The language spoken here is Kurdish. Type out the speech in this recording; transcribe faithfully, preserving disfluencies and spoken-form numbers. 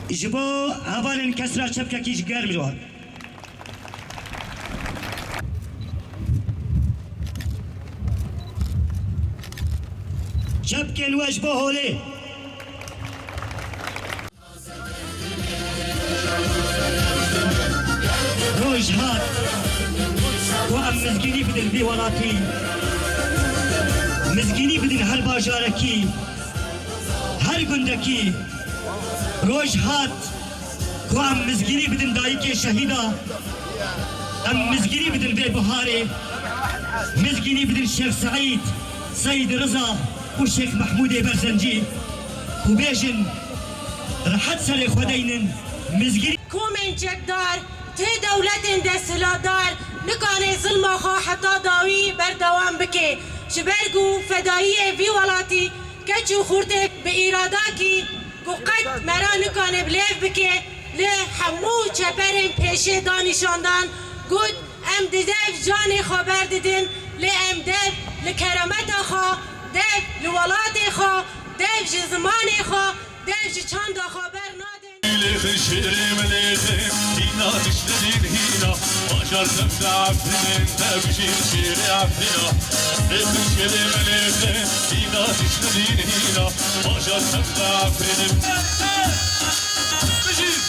Ji bo hevalên kesra çepkekî ji germ ji wan. Çepkên we ji bo holê. Roj hat ku em mizgînî bidin vî welatî. Mizgînî bidin her bajarekî, her gundekî. Roj hat ku em mizgînî bidin dayikê şehîda. Em mizgînî bidin vê biharê. Mizgînî bidin Şêx Seîd, Seyîd Riza û Şêx Mehmûdê Berzencî û bêjin, rehet serê xwe deynin, mizgînî. Komên çekdar tê dewletên desthilatdar nikane zilma xwe heta dawî berdewam bike. Ji ber ku fedayiyê vî welatî keç û xurtê bi îradakî ku qet me re nikane bilêv bike, li hemû çeperên pêşê da nîşandan, got, em di dev canê xwe berdidin, lê em dev li kerameta xwe, dev li welatê xwe, dev ji zimanê xwe, dev ji çanda xwe bernadin. Lêxin şêrê min lêxin, hîna tişt nedîn hîna. Bajar semte Efrînê, te bijîn şêrê Efrîna. Lêxin şêrê min lêxin, hîna tişt nedîn hîna. Bajar semte Efrînê. Bijîn!